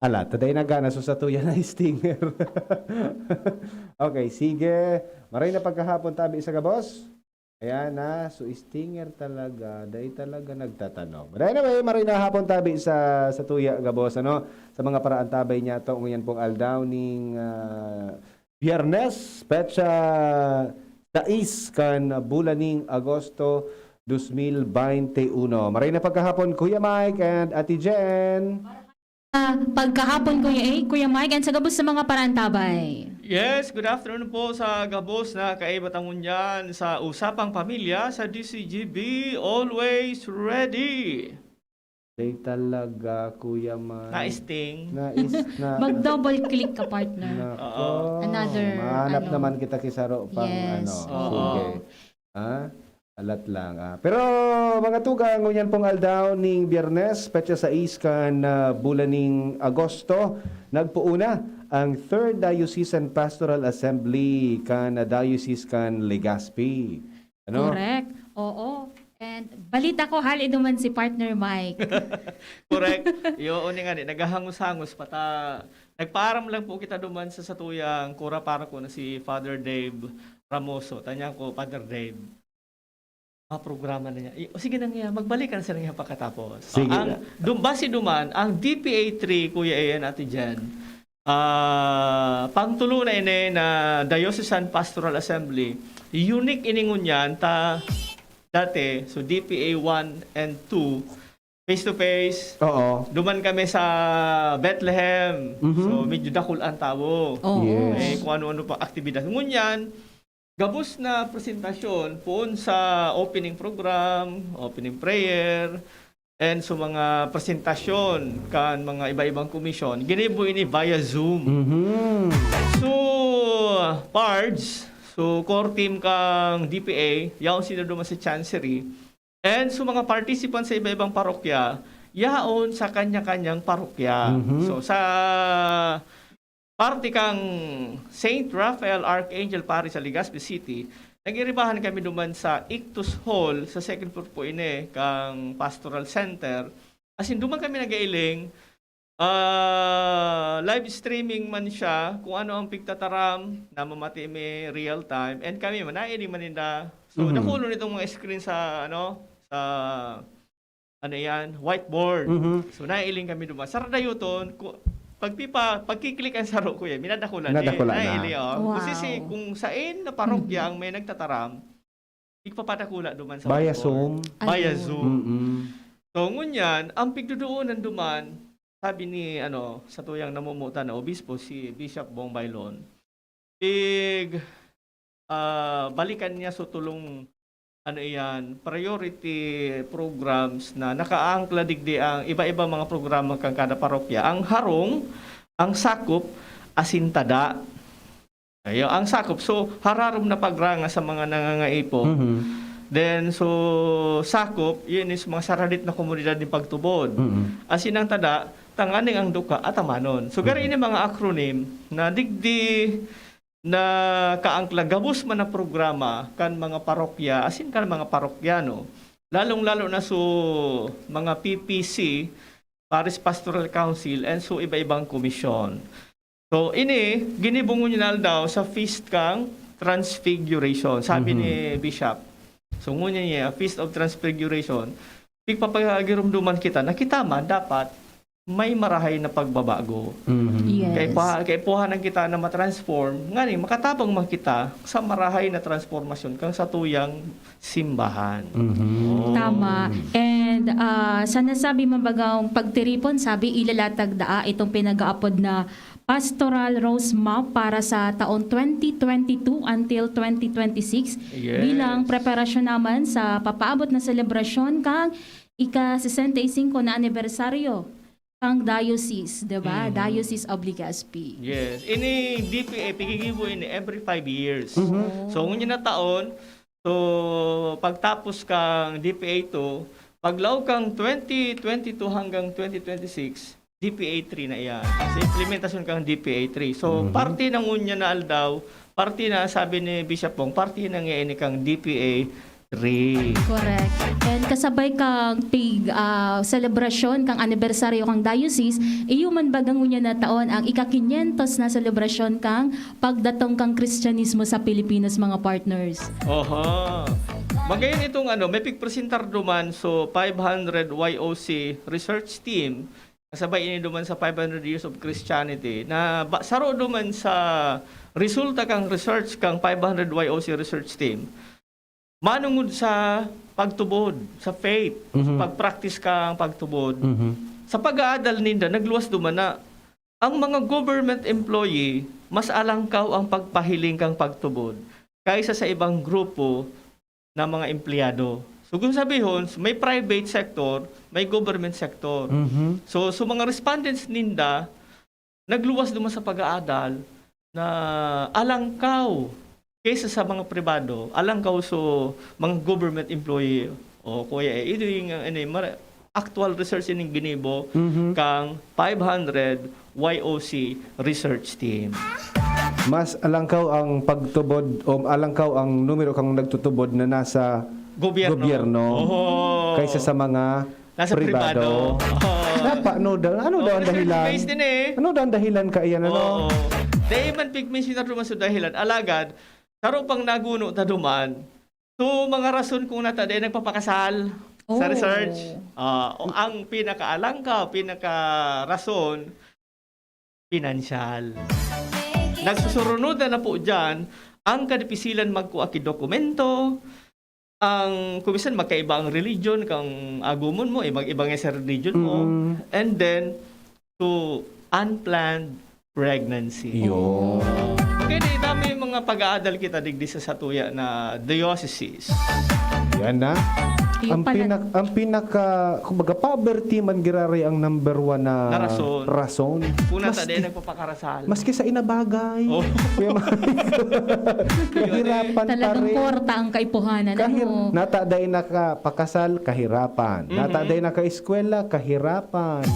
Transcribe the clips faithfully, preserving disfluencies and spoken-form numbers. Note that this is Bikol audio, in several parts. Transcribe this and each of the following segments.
Ala, taday na gana, so satuya na stinger. Okay, sige. Maray na pagkahapon tabi sa gabos. Ayan na, so stinger talaga, dai talaga nagtatanom. But anyway, maray na hapon tabi sa, sa tuya, gabos, ano? Sa mga paraantabay niya, to, ngunyan pong aldaw ning, ah, Biyernes, petsa sais kan bulan ning Agosto dos mil baynte uno. Maray na pagkahapon, Kuya Mike and Ate Jen. Ah, pagkahapon, Kuya A, Kuya Mike, and sa gabos sa mga paraantabay. Yes, good afternoon po sa gabos na kaiba ta ngunyan sa Usapang Pamilya sa D C G B, always ready. Day talaga, Kuya Mike. Na-sting. Na is, na Mag-double click ka, partner. Nako. Oo. Another, Mahanap ano. naman kita kisaro pang Yes. ano. Oo. Sige. Ha? Alat lang, ah. Pero, mga tugang, ngunyan pong aldaw ning Biyernes, petsa sais kan, ah, bulan ning Agosto, nagpoon na ang Third Diocesan Pastoral Assembly kan Diocese kan Legazpi. Ano? Correct. Oo. And balita ko, hali duman si Partner Mike. Correct. Iyo, ni nga ni, naghahangos-hangos pa ta. Nagpaaram lang po kita duman sa satuyang kura paroko na si Father Dave Ramoso. Tanya ko, "Father Dave, mga programa na niya." I-, o sige na niya, magbalik ka na sa niya pagkatapos. Sige Ang, na. dum-, base duman, ang D P A three, Kuya Ian, Ate Jen, ah, pangtulo na ini na Diocesan Pastoral Assembly. Unique ini ngunyan, ta dati, so D P A one and two, face to face. Oo. Duman kami sa Bethlehem. Mhm. So, medyo dakul ang tawo. Oo. Yes. Eh, kung ano-ano pa aktibidad. Ngunyan, gabos na presentasyon, poon sa opening program, opening prayer, and sa mga presentasyon kan mga iba-ibang komisyon, ginibo ini via Zoom. Mhm. So, pards, so core team kang D P A, yaon sila duman sa Chancery, and sa mga participants sa iba-ibang parokya, yaon sa kanya-kanyang parokya. Mhm. So, sa parte kang Saint Raphael Archangel Parish sa Legazpi City, nag-iribahan kami duman sa Ictus Hall, sa second floor po ini, kang Pastoral Center. As in, duman kami nag-iiling, ah, live streaming man siya, kung ano ang pigtataram, namamati mi real time, and kami man, naiiling man ninda. So, Mhm. dakulon itong mga screen sa, ano, sa, ano yan, whiteboard. Mhm. So, naiiling kami duman. Sa radayoton, ku-, pagpipa-, pagkiklik ang saro ko yan, minadakulan eh. Minadakulan na. Naiiling, oh. Wow. Kasi si, kung sain na parokya Mhm. ang may nagtataram, igpapadakula duman sa Via whiteboard. Zoom. Via Ayun. Zoom. Mm-mm. So, ngunyan, ang pigdodoonan duman, sabi ni, ano, sa tuyang namumutan na obispo, si Bishop Bong Bailon, pig, ah, balikan niya sa tulong, ano iyan, priority programs na nakaangkla digdi ang iba-iba mga programa kan kada parokya. Ang harong, ang sakop, asin tada. Ayo, ang sakop. So, hararom na pagranga sa mga nangangaipo. Mhm. Then, so, sakop, yun is mga saradit na komunidad ng pagtubod. Mhm. Asin ang tada, tanganing ang duka at amanon. So, gari Mhm. ini mga acronym na digdi na kaangkla gabos man na programa kan mga parokya, asin kan mga parokyano. Lalong-lalo na so mga P P C, Parish Pastoral Council, and so iba-ibang komisyon. So, ini, ginibo ngunyan na aldaw sa feast kang Transfiguration, sabi Mhm. ni Bishop. So, ngunyan niya, Feast of Transfiguration, pigpapagirumduman kita na kita man dapat may marahay na pagbabago. Mhm. Yes. Kay pa-, kay puhanan kita na matransform, ngani makatabang man kita sa marahay na transformasyon kang satuyang simbahan. Mhm. Oh. Tama. And, ah, sa nasabi mong bagang pagtiripon, sabi, ilalatag daa itong pinag-aapod na Pastoral Rose Map para sa taon twenty twenty-two until twenty twenty-six Yes. bilang preparasyon naman sa papaabot na selebrasyon kang ika-sesenta y cinco na anibersaryo kang diocese, di ba? Mhm. Diocese of Legazpi. Yes. Ini D P A, pigigibo ini every five years. Mhm. So, ngunyan na taon, so, pagtapos kang D P A two, paglaog kang twenty twenty-two hanggang twenty twenty-six, D P A three na iyan. Sa implementasyon kang D P A three. So, Mhm. parte na ngunyan na aldaw, parte na, sabi ni Bishop Bong, parte na nga ini kang D P A Correct. And kasabay kang pig, ah, selebrasyon kang anibersaryo kang diocese, iyo man baga ngunyan na taon ang ika-quinientos na selebrasyon kang pagdatong kang Kristyanismo sa Pilipinas, mga partners. Oho. Magayon itong ano, may pigpresentar duman, so five hundred Y O C research team, kasabay ini duman sa five hundred Years of Christianity, na ba, saro duman sa resulta kang research kang five hundred Y O C research team, manungod sa pagtubod, sa faith, Mhm. pag-practice kang pagtubod. Mhm. Sa pag-aadal ninda, nagluwas duman na ang mga government employee, mas alangkaw ang pagpahiling kang pagtubod kaysa sa ibang grupo na mga empleyado. So, kung sabihon, may private sector, may government sector. Mhm. So, so mga respondents ninda, nagluwas duman sa pag-aadal na alangkaw kaysa sa mga pribado, alangkaw so mga government employee. O kuya, eh, ito yung ano, eh, mara- actual research ining ginibo Mhm. kang five hundred Y O C research team. Mas alangkaw ang pagtubod o alangkaw ang numero kang nagtutubod na nasa Gobyerno. gobyerno Oho. kaysa sa mga Nasa pribado. pribado. Oo. Napa, ano daw, ano Oo, daw ang nasa dahilan? Philippines din eh. Ano daw ang dahilan kaiyan, ano? Oo. Dahil man pigmensionar duman sa dahilan. Alagad, saro pang naguno ta duman. So, mga rason kung nata dahil nagpapakasal sa Oh. research, ah, o ang pinakaalangka, pinakarason, pinansyal. Nagsusurunudan na po dyan ang kadipisilan magkua ki dokumento, ang kumisan magkaiba ang religion kang agumon mo, eh, mag-iba nga sa religion mo, Mm. and then to unplanned pregnancy. Yun. Kaya dami mga pag-aadal kita digdi sa satuya na diocese. Yan na. Yung Ang, pala- pinak, ang pinaka, kumbaga, poverty man giraray ang number one na Na rason. rason. Kung nata Maski- dahil nagpapakarasal. Maski sa inabagay. Oh. Kuya Mike. Kahirapan pa Talagang rin. Kwarta ang kaipuhanan. Kahir- Ano? Nata dahil nakapakasal, kahirapan. Nata Mhm. dahil nakaeskwela, kahirapan.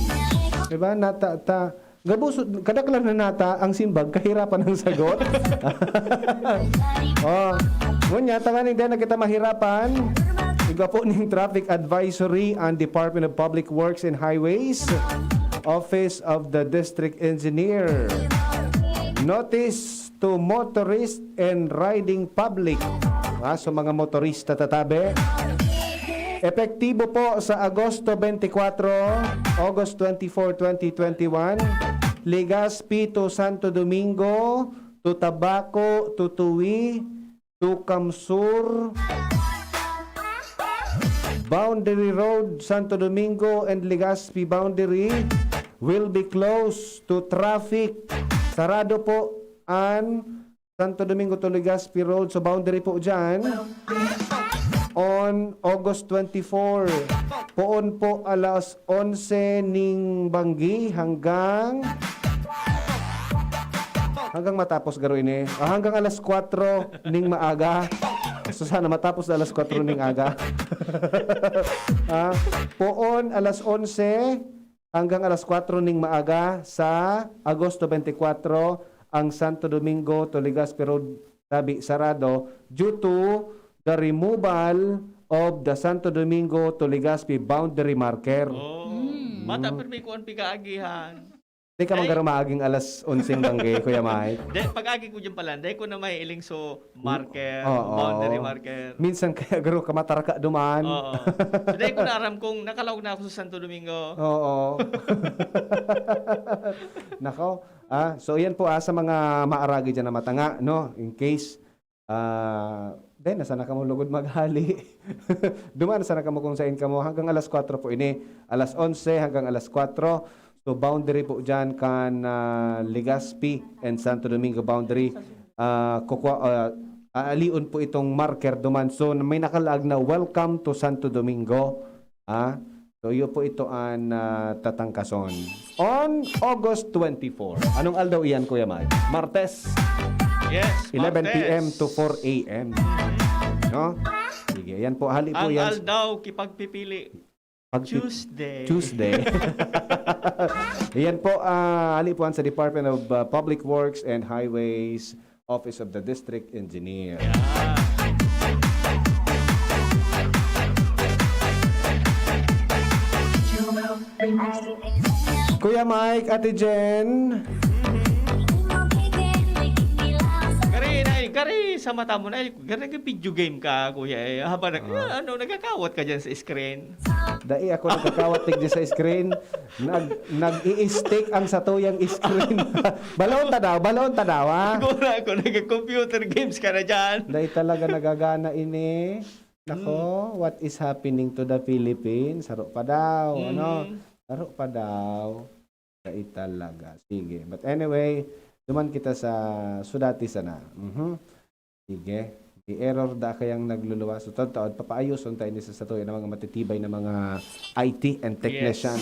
Diba? Nata, ta, gabos, kadaklan na nata, ang simbag, kahirapan ang sagot. Oh. Ngunyan, tanganing dahil na kita mahirapan, igwa po ning traffic advisory ang Department of Public Works and Highways, Office of the District Engineer. Notice to motorist and riding public. Ah, so mga motorista tatabi. Epektibo po sa Agosto twenty-four, August twenty-four, twenty twenty-one. Legazpi to Santo Domingo, to Tabaco, to Tui, to Camsur. Boundary Road, Santo Domingo and Legazpi boundary will be closed to traffic. Sarado po an Santo Domingo to Legazpi Road. So, boundary po dyan. On August twenty-four, poon po alas onse ning banggi hanggang, hanggang matapos garo ini. Ah, hanggang alas kwatro ning maaga. So, sana matapos na alas kwatro ning aga. Ah, poon alas onse hanggang alas kwatro ning maaga sa Agosto twenty-four, ang Santo Domingo to Legazpi Road, sabi, sarado due to the removal of the Santo Domingo to Legazpi boundary marker. Oh. Mm. Mata, pero may kuwan pigaagihan. Di ka man Ay. Garo maaging alas onseng banggi, Kuya Mike. De, pag-agi ko dyan pala, dahil ko na may iling so marker, Oo. boundary marker. Minsan kaya garo ka mataraka duman. Oo. So, dahil ko na aram kung nakalaog na ako sa Santo Domingo. Oo. Nako. Ah, so, yan po, ah, sa mga maaragi dyan na matanga, no? In case, ah, then, nasa na kamo lugod maghali. Duman, nasa na kamo kung saan kamo. Hanggang alas kwatro po ini. Alas onse hanggang alas kwatro. So, boundary po dyan kan, ah, Legazpi and Santo Domingo boundary. Ah, kukwa, ah, aalion po itong marker duman. So, may nakalaag na "Welcome to Santo Domingo." Ah, so, iyo po ito an, ah, tatangkason. On August twenty-four. Anong aldaw iyan, Kuya Mike? Martes. Yes, eleven p m Martes. To four a m. No? Sige, yan po. Hali po Ang yan. aldaw, kipagpipili. Pag- Tuesday. Tuesday. Yan po, ah, hali po yan sa Department of, ah, Public Works and Highways, Office of the District Engineer. Yeah. Kuya Mike, Ate Jen. Kari, na, kari, sa mata mo na, gano'n nag-video game ka, kuya, eh. Habang nag, Ah. ano, nagkakawat ka dyan sa screen. Dai ako nagkakawat digdi sa screen. Nag, nag-i-stick ang satuyang screen. Balon ta daw, balon ta daw, ha? Siguro ako, nag-computer games ka na dyan. Dai talaga nagagana ini. Nako, what is happening to the Philippines? Saro pa daw, ano? Mhm. Saro pa daw. Dai talaga. Sige. But anyway, duman kita sa sudati sana. Mhm. Sige. May error da kayang nagluluwas. So, taod-taod, papaayoson tayo ni sa satuya ng mga matitibay na mga I T and technician.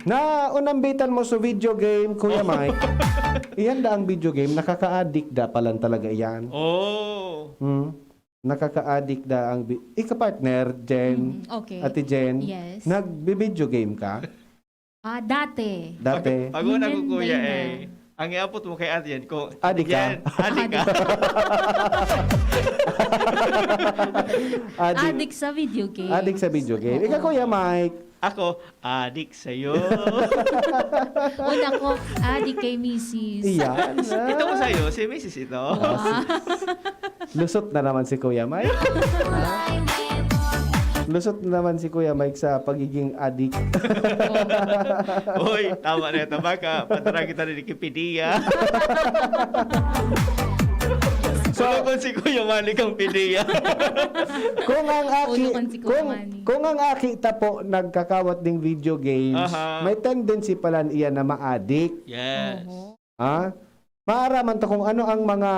Na unambitan mo sa video game, Kuya Mike. Iyan da ang video game. Nakaka-addict da palan talaga iyan. Oh. Hmm. Nakaka-addict da ang... Bi- Ika partner, Jen. Mm, okay. Ate Jen. Yes. Nagbi-video game ka? Ah, dati. Dati? Pag una ko, Ngayon, kuya, ngayon eh. Ang iapot mo kay Ate Jen, ko, Adik ka? Jen, adik ka. Adik. Adik sa video game. Adik sa video game. Ikaw, Kuya Mike. Ako, adik sa'yo. Una ko, adik kay misis. Iyan. Ito mo sa'yo, si misis ito. Ah, Lusot na naman si Kuya Mike. Lusot na naman si Kuya Mike sa pagiging adik. Oy, tama na ito. Baka padara kita ni Wikipedia. So, kung si Kuya Malik ang pidiya. Kung ang aki, Ulo kan si Kuya kung, Manny. Kung ang aki ta po nagkakawat ning video games, Aha. May tendency pala iyan na maadik. Yes. Oho. Ha? Maaraman ta kung ano ang mga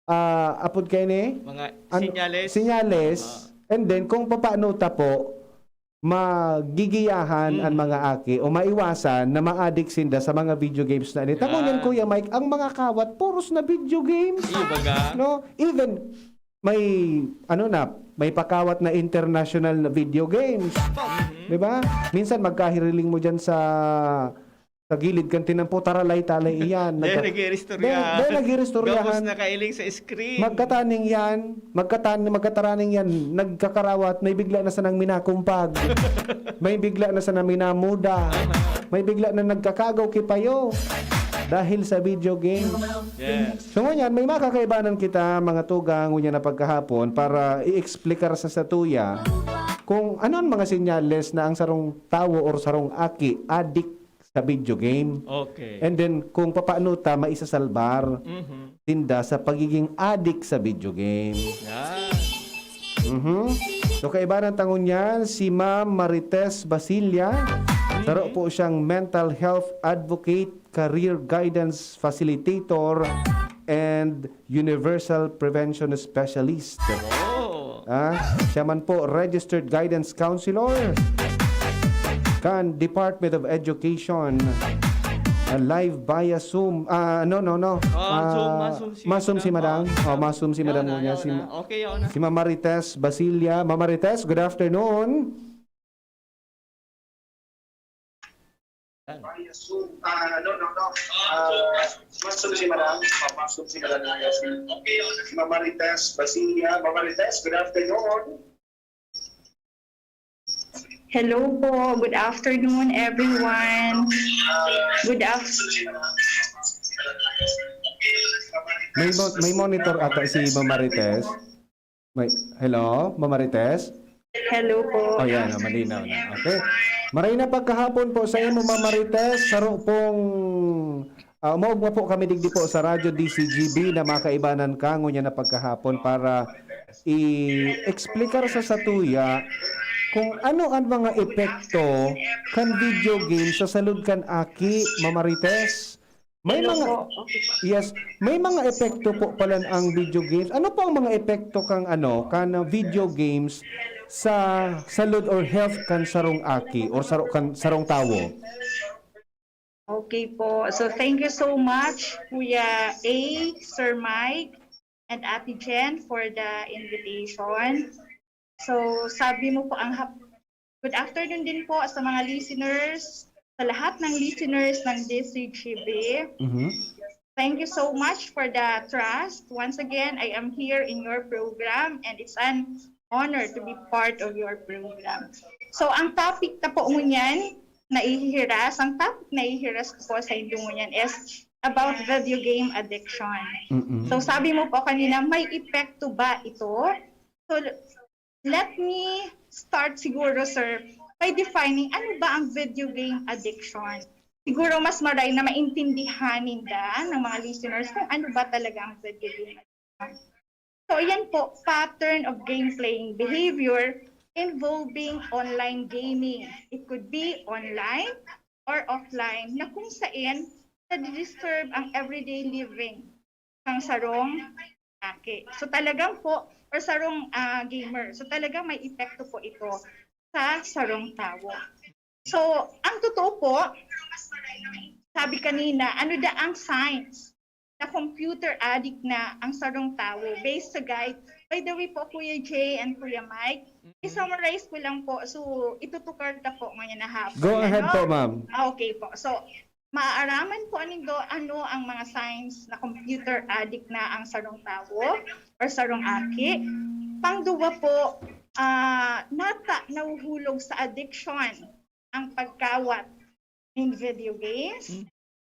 ah, apod kayo ni? Mga Ano, sinyales. Sinyales. And then, kung papaano ta po, magigiyahan Mm. ang mga aki o maiwasan na maadik sinda sa mga video games na ini. Tamo niyan, Yan. Kuya Mike, ang mga kawat, puros na video games. Iyo baga. No? Even, may, ano na, may pakawat na international na video games. Mhm. Di ba? Minsan magkahiriling mo dyan sa sa gilid kan tinampo, taralay-talay iyan. Dahil Nagka- nag-iiristorya. Dahil- dahil nag-iiristoryahan. Gabos na kailing sa screen. Magkataning yan, magkatan, magkataraning yan, nagkakarawat, may bigla na sanang minakumpag. May bigla na sanang minamuda. May bigla na nagkakagaw kipayo. Dahil sa video game. Yes. So ngunyan, may makakaibanan kita, mga tugang, ngunyan na pagkahapon, para i-explicar sa satuya kung ano ang mga senyales na ang sarong tawo or sarong aki, adik sa video game. Okay. And then, kung papaano ta maisasalbar Mhm. tinda sa pagiging adik sa video game. Yan. Mhm. So, kaibanan ta ngunyan, si Ma'am Marites Basilia. Saro po siyang mental health advocate, career guidance facilitator, and universal prevention specialist. Oh. Ah, siya man po, registered guidance counselor kan Department of Education. Ah, live via Zoom. Ah, no, no, no. Ah, Ah, Zoom, ma-Zoom si ma-Zoom si Madam. Madam. Oh, ma-Zoom si Madam Yaon na, ngunyan. yaon Si, na. Okay, yaon na. si Ma'am Marites Basilia. Ma'am Marites, good afternoon. Via Zoom. Ah, no, no, no. Ah, ma-Zoom si Madam. Oh, ma-Zoom si Madam. Okay, si Ma'am Marites Basilia. Ma'am Marites, good afternoon. Hello po. Good afternoon, everyone. Good afternoon. May mo- may monitor ata si Ma'am Marites. May, hello, Ma'am Marites? Hello po. Oh, yan, oh, malinaw na. Okay. Maray na pagkahapon po sa imo, Ma'am Marites. Saro pong, ah, umaog na po kami digdi po sa Radyo D C G B na makaibanan ka ngunyan na pagkahapon para i-explicar sa satuya kung ano ang mga epekto kan video game sa salud kan aki, Ma'am Marites. May Hello mga po. Okay po. Yes, may mga epekto po pala ang video games. Ano po ang mga epekto kang ano, kan video games sa salud or health kan sarong aki or saro, kan sarong tawo? Okay po. So thank you so much, Kuya A, Sir Mike, and Ate Jen for the invitation. So sabi mo po ang hap- Good afternoon din po sa mga listeners, sa lahat ng listeners ng D C G B. Mhm. Thank you so much for the trust. Once again, I am here in your program and it's an honor to be part of your program. So, ang topic na po ngunyan, nahihiras, ang topic na nahihiras ko po sa inyo ngunyan is about video game addiction. Mm-mm. So, sabi mo po kanina, may epekto ba ito? So, let me start siguro, sir, by defining ano ba ang video game addiction. Siguro mas maray na maintindihan ninda ng mga listeners kung ano ba talaga ang video game addiction. So, yan po, pattern of game-playing behavior involving online gaming. It could be online or offline na kung saan nadi-disturb ang everyday living ng sarong aki. So, talagang po, or sarong ah, gamer. So, talagang may epekto po ito sa sarong tawo. So, ang totoo po, sabi kanina, ano da ang signs na computer addict na ang sarong tawo based sa guide? By the way po, Kuya Jay and Kuya Mike, i-summarize ko lang po. So, itutukar ta po ngayon na hapon. Go ahead ano? po, ma'am. Ah, Okay po. So, maaaraman po nindo ano ang mga signs na computer addict na ang sarong tawo or sarong aki. Pangduwa po, ah, nata nahuhulog sa addiction ang pagkawat in video games. Hmm.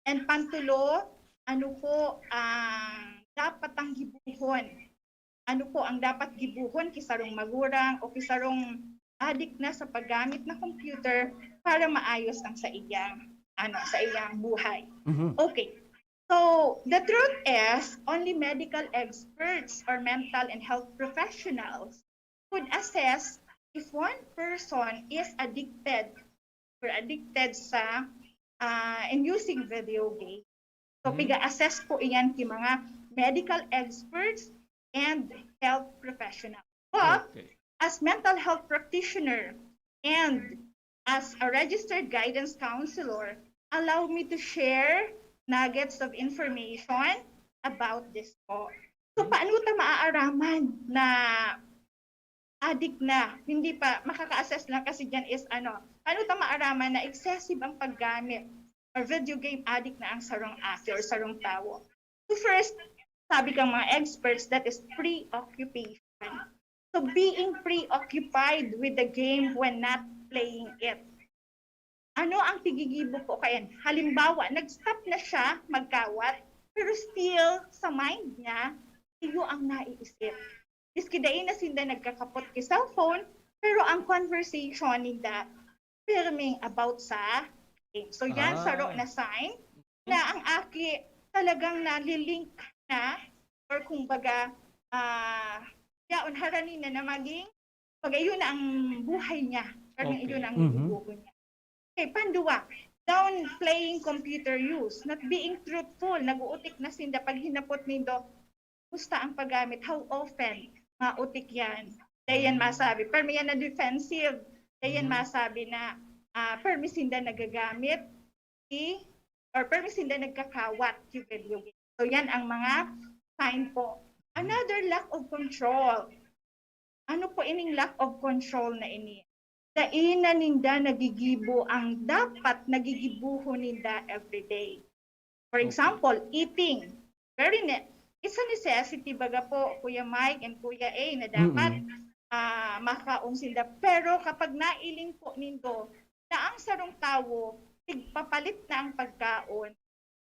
And pantulo, ano po ang dapat ang gibuhon? Ano po ang dapat gibuhon ki sarong magurang o ki sarong adik na sa paggamit na computer para maayos ang sa iyang ano sa iyang buhay? Mhm. Okay. So, the truth is, only medical experts or mental and health professionals could assess if one person is addicted or addicted sa ah, and using video game. So, Mhm. piga-assess po iyan ki mga medical experts and health professionals. But, Okay. as mental health practitioner and as a registered guidance counselor, allow me to share nuggets of information about this po. So, paano ta maaaraman na adik na? Hindi pa, makaka-assess lang kasi dyan is ano, paano ta maaraman na excessive ang paggamit or video game adik na ang sarong aki or sarong tawo? So first, sabi kang mga experts, that is preoccupation. So being preoccupied with the game when not playing it. Ano ang tigigibo ko kayan? Halimbawa, nag-stop na siya magkawat, pero still sa mind niya, iyo ang naiisip. Miski dai na sinda nagkakapot ki cellphone, pero ang conversation ninda pirming about sa game. So yan Ah. saro na sign na ang aki talagang nalilink na or kumbaga ah yaon harani na na maging pag-ayo na ang buhay niya. Parang Okay. yun ang Mhm. gibubuo niya. Okay, panduwa, downplaying computer use, not being truthful, nag-uutik na sinda pag hinapot nindo, gusta ang paggamit, how often, mautik yan. Dahil yan masabi, pero yan na defensive. Dahil yan Mhm. masabi na, ah, permi sinda nagagamit, i, or permi sinda nagkakawat yung video game. So yan ang mga sign po. Another lack of control. Ano po ining lack of control na ini? Dai na ninda nagigibo ang dapat nagigibuhon ninda everyday. For Okay. example, eating. Very ne- it's a necessity baga po, Kuya Mike and Kuya A, na dapat Mm-mm. ah, makaon sinda. Pero kapag nailing po nindo na ang sarong tawo, tigpapalit na ang pagkaon,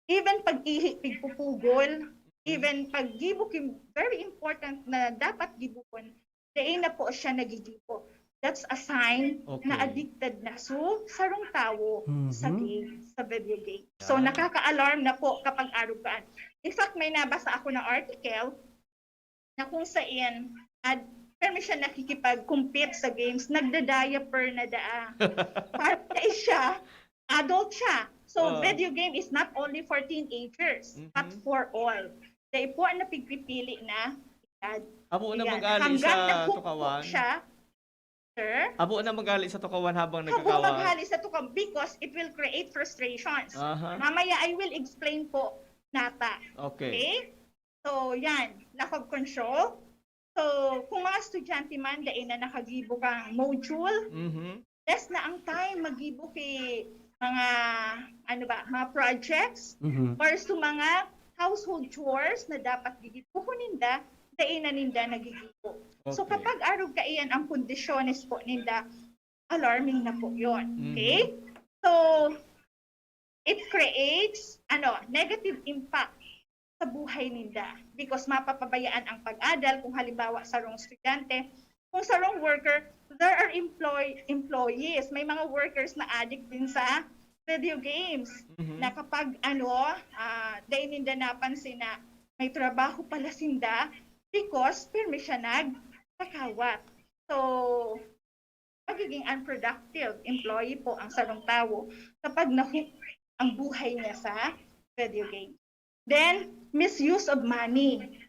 even pag-ihi, pigpupugol, even pag-gibo ki very important na dapat gibuhon, dai na po siya nagigibo. That's a sign Okay. na addicted na so sarong tawo sa Mhm. game, sa video game. So Yan. Nakaka-alarm na po kapag arog kaan. In fact, may nabasa ako na article na kung saan at permi siya nakikipag-compete sa games, nagda-diaper na daa. Para siya, adult siya. So, Oh. video game is not only for teenagers, but Mhm. for all. Dai po ang napigpipili na edad. Amo na Ayan. mag-ali Hanggang sa na-hook po tukawan. siya, sir. Amo na mag-ali sa tukawan habang Habang nagkakawan. maghali sa tukawan because it will create frustrations. Aha. Mamaya, I will explain po nata. Okay. Okay? So, yan. Lack of control. So, kung mga estudyante man, dai na nakagibo kang module, Mhm. less na ang time magibo ki mga, ano ba, mga projects Mhm. or sa mga household chores na dapat gigibuhon ninda, dai na ninda nagigibo. So, Okay. kapag arog kaiyan ang kondisyones po ninda, alarming na po yun. Okay? So, it creates ano, negative impact sa buhay ninda because mapapabayaan ang pag-adal kung halimbawa sarong estudyante, kung sarong worker, there are employ employees, may mga workers na addict din sa video games Mhm. na kapag ano, ah, dai ninda napansin na may trabaho pala sinda because pirmi siya nagkakawat. So, magiging unproductive employee po ang sarong tawo kapag na-hook ang buhay niya sa video game. Then, misuse of money.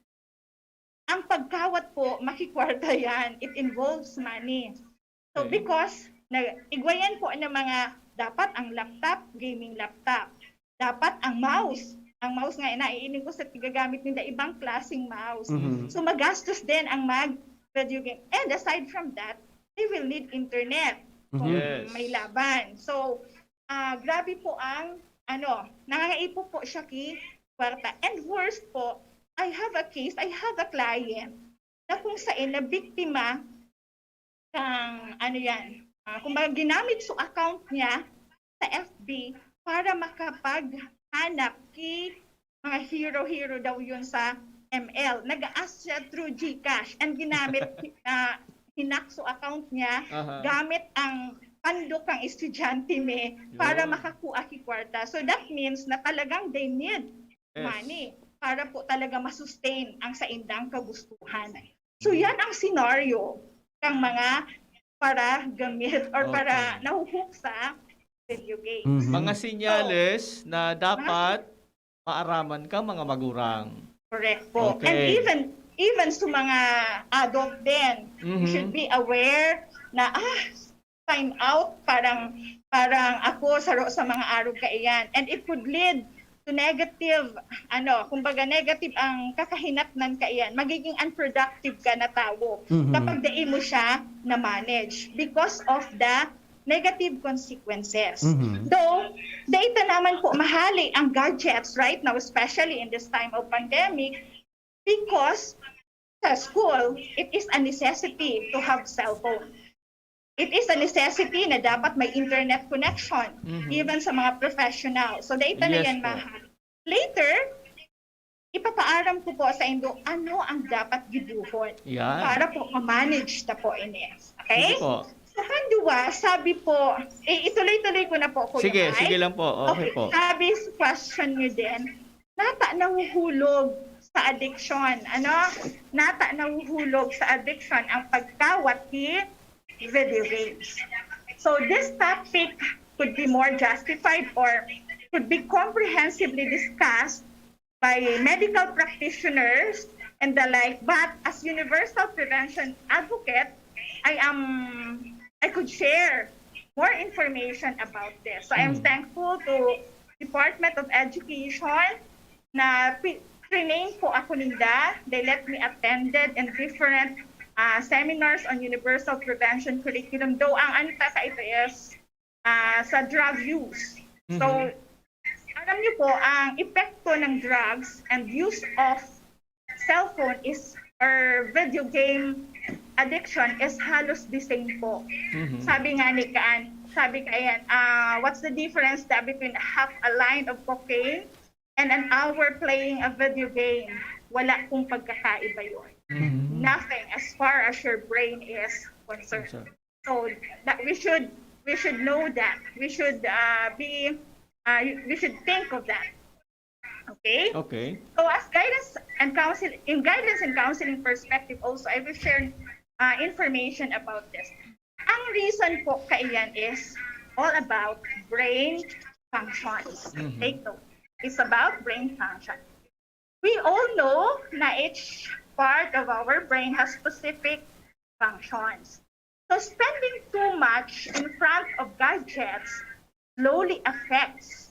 Ang pagkawat po, makikwarta yan. It involves money. So, Okay. because na, igwa yan po ng mga, dapat ang laptop, gaming laptop. Dapat ang mouse. Ang mouse nga, naiinig ko sa tigagamit ninda, ibang klaseng mouse. Mhm. So, magastos din ang mag video game. And aside from that, they will need internet kung Yes. may laban. So, ah, grabe po ang, ano, nangangaipo po siya ki kwarta. And worst po, I have a case, I have a client na kung saan na biktima ng, ano yan, ah, kumbaga ginamit so account niya sa F B para makapaghanap ki mga hero-hero daw yun sa M L. Nag-ask siya through GCash and ginamit, ah, hinak so account niya Aha. gamit ang pandok ng estudyante mi para Yun. makakuha ki kwarta. So that means na talagang they need Yes. money para po talaga masustain ang saindang kagustuhan. So yan ang senaryo kang mga para gamit or para Okay. nahuhook sa video game. Mhm. Mga sinyales na dapat maaraman ka mga magurang. Correct po. Okay. And even even sa mga adult din, Mhm. you should be aware na, ah, time out, parang parang ako saro sa mga arog kaiyan. And it could lead to negative, ano, kumbaga negative ang kakahinatnan kaiyan. Magiging unproductive ka na tawo Mhm. kapag dai mo siya na-manage because of the negative consequences. Mhm. Though, dai ta naman po mahali ang gadgets right now, especially in this time of pandemic, because sa school, it is a necessity to have cellphone. It is a necessity na dapat may internet connection, Mhm. even sa mga professional. So, dai ta na Yes yan po. mahal. Later, ipapaaram ko po sa indo ano ang dapat gibuhon Yan. para po ma-manage ta po ini. Okay? Sige po. Sa pandua, sabi po, eh, ituloy-tuloy ko na po, Kuya Sige, Mike. Sige lang po. Okay po. Sabi sa question niyo din, nata nahuhulog sa addiction. Ano? Nata nahuhulog sa addiction ang pagkawat ni video games. So this topic could be more justified or could be comprehensively discussed by medical practitioners and the like. But as universal prevention advocate, I am I could share more information about this. So I am Mm. thankful to Department of Education na pi- trinain po ako ninda. They let me attended in different uh, seminars on universal prevention curriculum. Though ang ano ta ito is uh, sa drug use. So, Mhm. alam niyo po, ang epekto ng drugs and use of cellphone is or video game addiction is halos the same po. Mhm. Sabi nga ni Kaan, sabi ka yan, ah, what's the difference da between half a line of cocaine and an hour playing a video game? Wala pong pagkakaiba yun. Mhm. Nothing as far as your brain is concerned. Sir. So that we should we should know that we should uh, be uh, we should think of that. Okay. Okay. So as guidance and counsel in guidance and counseling perspective also, I will share uh, information about this. Ang reason po kaiyan is all about brain functions. Mhm. Take note. It's about brain function. We all know na each part of our brain has specific functions. So spending too much in front of gadgets slowly affects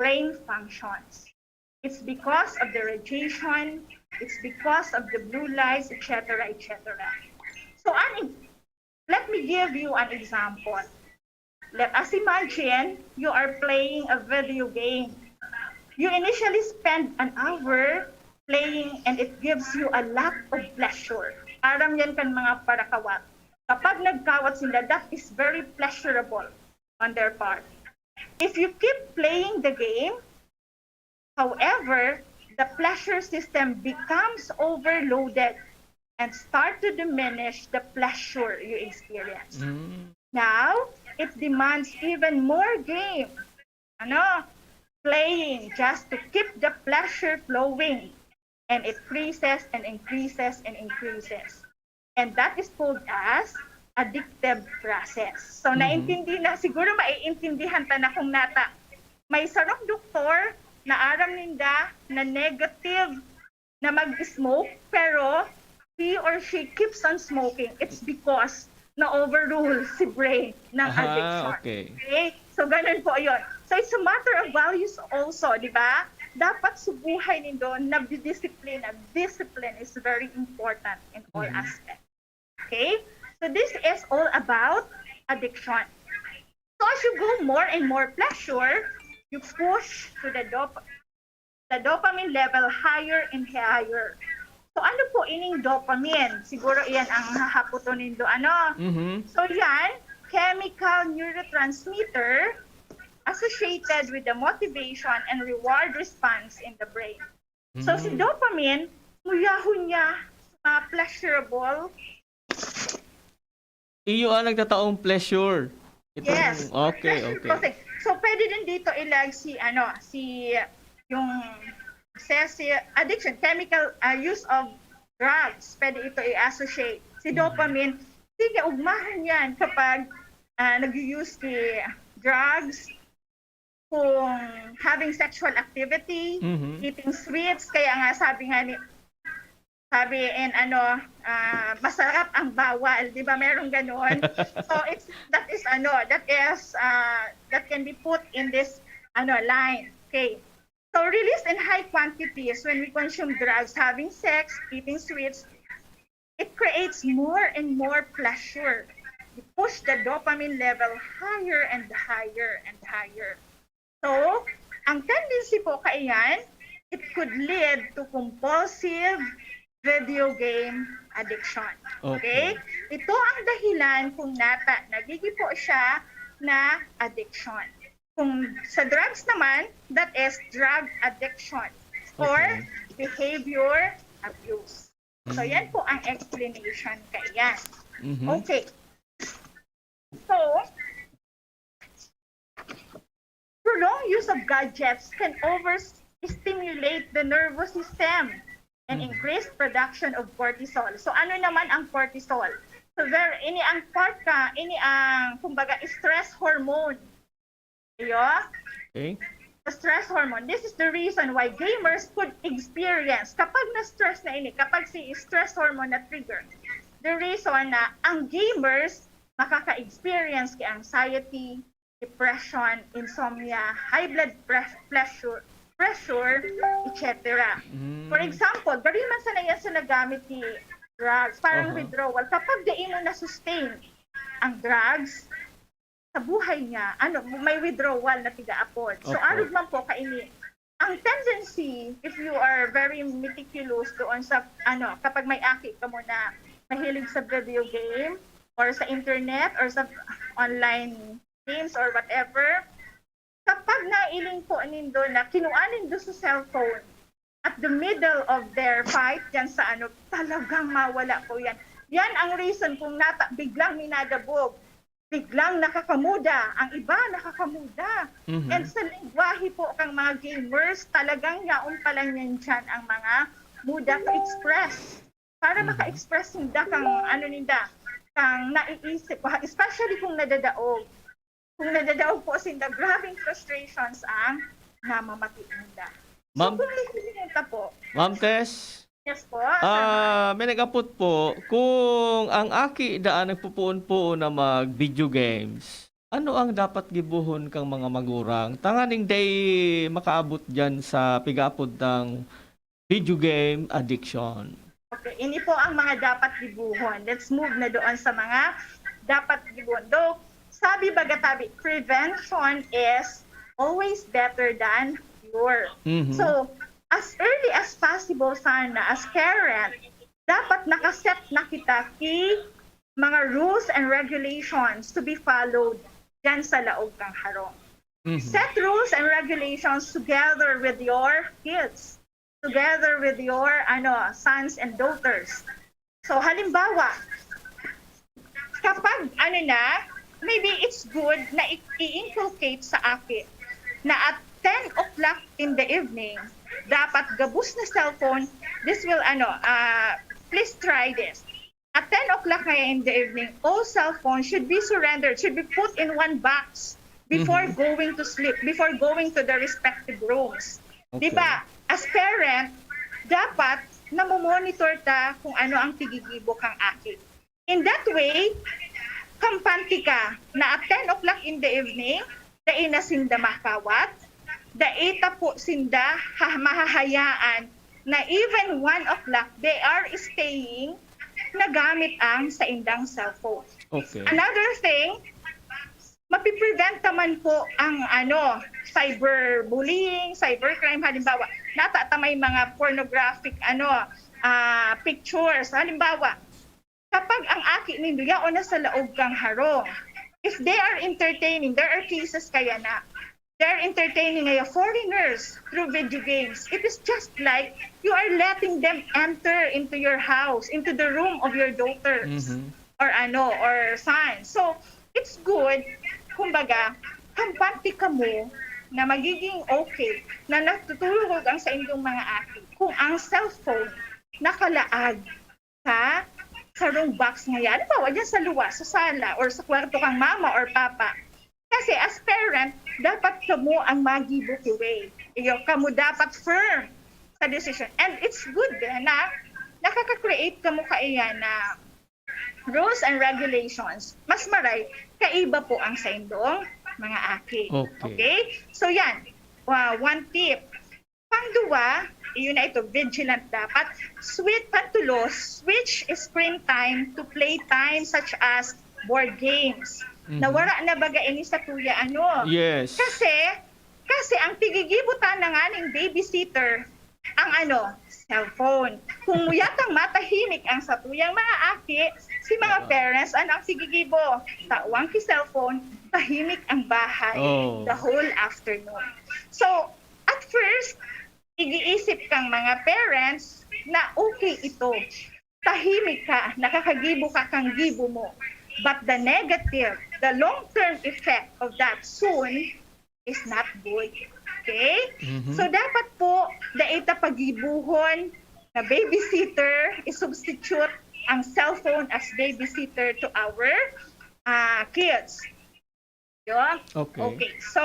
brain functions. It's because of the radiation, it's because of the blue lights, et cetera, et cetera. So, an, let me give you an example. Let us imagine you are playing a video game. You initially spend an hour playing and it gives you a lot of pleasure. Aram yan kan mga parakawat. Kapag nagkawat sinda, that is very pleasurable on their part. If you keep playing the game, however, the pleasure system becomes overloaded and start to diminish the pleasure you experience. Mm. Now, it demands even more game. Ano? Playing just to keep the pleasure flowing. And it increases and increases and increases. And that is called as addictive process. So, Mhm. naintindi na, siguro maiintindihan ta na kung nata. May sarong doktor na aram ninda na negative na mag-smoke, pero he or she keeps on smoking. It's because na-overrule si brain ng Aha, addiction. Okay. Okay? So, ganun po yun. So, it's a matter of values also, di ba? Dapat sa buhay nindo, nabidisiplina. Discipline is very important in all Mhm. aspects. Okay? So, this is all about addiction. So, as you go more and more pleasure, you push to the dop the dopamine level higher and higher. So, ano po ining dopamine? Siguro iyan ang hahapoton nindo, ano? Mhm. So, yan, chemical neurotransmitter associated with the motivation and reward response in the brain. So, si Mm. dopamine, muyahon niya sa mga pleasurable. Iyo ang nagtataong pleasure. Itong, Yes. Okay, Pleasure okay. Process. So, pwede din dito ilag si, ano, si, yung excessive addiction, chemical uh, use of drugs. Pwede ito i-associate. Si Mhm. Dopamine, sige, ugmahan yan kapag uh, nag-use ki drugs, kung having sexual activity, Mhm. Eating sweets, kaya nga sabi nga ni, sabi in ano, uh, masarap ang bawal, di ba? Merong ganon. So, it's, that is ano, that is, uh, that can be put in this ano line. Okay. So, released in high quantities when we consume drugs, having sex, eating sweets, it creates more and more pleasure. You push the dopamine level higher and higher and higher. So, ang tendency po kaiyan, it could lead to compulsive video game addiction. Okay? Ito ang dahilan kung nata nagiging po siya na addiction. Kung sa drugs naman, that is drug addiction or Okay. Behavior abuse. So, Mm. Yan po ang explanation kaiyan. Mhm. Okay. So, prolonged use of gadgets can overstimulate the nervous system and Mhm. increase production of cortisol. So, ano naman ang cortisol? So, there, ini ang part ka, ini ang, kumbaga, stress hormone. Iyo? Okay. The stress hormone. This is the reason why gamers could experience, kapag na-stress na ini, kapag si stress hormone na-trigger, the reason na ang gamers makaka-experience ki anxiety, depression, insomnia, high blood pre- pressure, pressure, et cetera. Mm. For example, gari man sana yan sa nagamit ni drugs, parang Aha. Withdrawal. Kapag di mo na-sustain ang drugs, sa buhay niya, ano, may withdrawal na tigaapod. So, Opo. Arog man po kaini. Ang tendency, if you are very meticulous doon sa, ano, kapag may aki ka mo na mahilig sa video game, or sa internet, or sa online games, or whatever, kapag nailing po nindo na kinuha nindo sa cellphone, at the middle of their fight, yan sa ano, talagang mawala po yan. Yan ang reason kung nata, biglang minadabog, biglang nakakamuda, ang iba nakakamuda. Mhm. And sa lingwahe po kang mga gamers, talagang yaon pa lang yan dyan ang mga muda to express. Para Mhm. maka-express ninda kang ano ninda, kang naiisip, especially kung nadadaog. Kung nadadaog po sinda, grabing frustrations ang namamati ninda. So, Ma'am, kung may hilingan ka po, Ma'am Tess, yes po, ah, may nag-apot po, kung ang aki daan nagpupuon po na mag-video games, ano ang dapat gibuhon kang mga magurang tanganing day makaabot dyan sa pig-aapod ng video game addiction? Okay, ini po ang mga dapat gibuhon. Let's move na doon sa mga dapat gibuhon. Though, sabi baga tabi, prevention is always better than cure. Mhm. So, as early as possible sana, as parent, dapat nakaset na kita ki mga rules and regulations to be followed diyan sa laog kang harong. Mhm. Set rules and regulations together with your kids, together with your, ano, sons and daughters. So, halimbawa, kapag, ano na, maybe it's good na i- i-inculcate sa aki na at ten o'clock in the evening, dapat gabos na cellphone. This will, ano, ah, please try this. At ten o'clock ngayon in the evening, all cell phones should be surrendered, should be put in one box before Mhm. going to sleep, before going to the respective rooms. Di Okay. ba? As parent, dapat namomonitor ta kung ano ang tigigibo kang aki. In that way, kampante ka na at ten o'clock in the evening, dai na sinda makawat, dai ta po sinda ha- mahahayaan na even one o'clock, they are staying nagamit ang saindang cellphone. Okay. Another thing, mapiprevent naman po ang, ano, cyberbullying, cybercrime. Halimbawa, nata ta may mga pornographic, ano, ah, pictures. Halimbawa, kapag ang aki nindo yaon na sa laog kang harong, if they are entertaining, there are cases kaya na they're entertaining a foreigners through video games. It is just like you are letting them enter into your house, into the room of your daughters Mhm. or ano, or sons. So, it's good, kumbaga, kampante kamo na magiging okay na natutulog ang sa inyong mga aki kung ang cellphone nakalaag sa sarong box ngayon. Halimbawa, dyan sa luwas, sa sala, or sa kwarto kang mama or papa. Kasi as parent, dapat kamo ang magibo ki way. Iyo, kamo dapat firm sa decision. And it's good din na nakaka-create kamo kaiyan na rules and regulations. Mas maray, kaiba po ang saindong mga aki. Okay. So yan, uh, one tip. Pangduwa, iyon na ito, vigilant dapat. Sweet, pantulos, switch screen time to play time such as board games. Mhm. Nawara na baga ini sa tuya, ano? Yes. Kasi, kasi ang tigigibo ta na nga ning babysitter, ang ano, cellphone. Kung muyatang matahimik ang satuyang mga aki, si mga Oo. parents, ano ang tigigibo? Tawang ki cellphone, tahimik ang bahay Oh. the whole afternoon. So, at first, igiisip kang mga parents na okay ito. Tahimik ka, nakakagibo ka kang gibo mo. But the negative, the long-term effect of that soon is not good. Okay? Mhm. So, dapat po, dai ta pagibuhon na babysitter, i-substitute ang cellphone as babysitter to our ah, kids. Yo? Okay. Okay. So,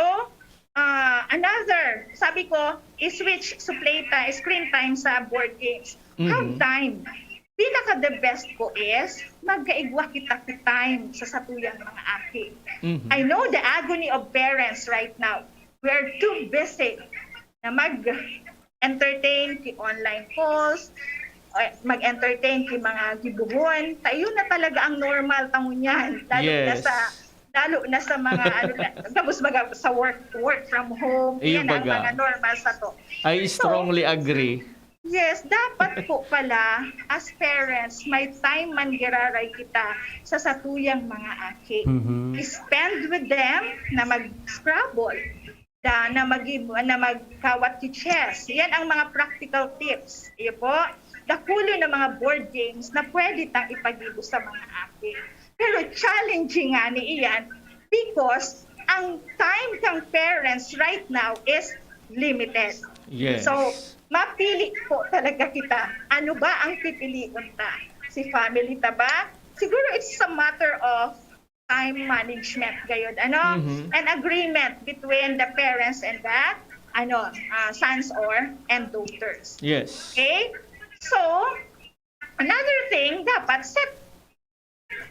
ah, another, sabi ko, i-switch sa play time, screen time sa board games. Have Mhm. time. Pinaka the best ko is magkaigwa kita ki time sa satuyang mga aki. Mhm. I know the agony of parents right now. We are too busy na mag-entertain ki online calls, o mag-entertain ki mga gibohon. Tayo na talaga ang normal ta ngunyan. Lalo na Yes. sa lalo na sa mga ano na, gabos baga sa work work from home. Iyo Yan ang baga. Mga normal sa to. I strongly agree. Yes, dapat po pala, as parents, may time man giraray kita sa satuyang mga aki. Mhm. Spend with them na mag-Scrabble, da, na mag na magkawat ki chess. Yan ang mga practical tips. Iyo po, dakulo na mga board games na pwede tang ipagibo sa mga aki. Pero challenging nga ni iyan because ang time kang parents right now is limited. Yes. So, mapili po talaga kita. Ano ba ang pipilion ta? Si family ta ba? Siguro it's a matter of time management gayod, ano? Mhm. An agreement between the parents and the ano, ah, sons or and daughters. Yes. Okay? So, another thing, dapat set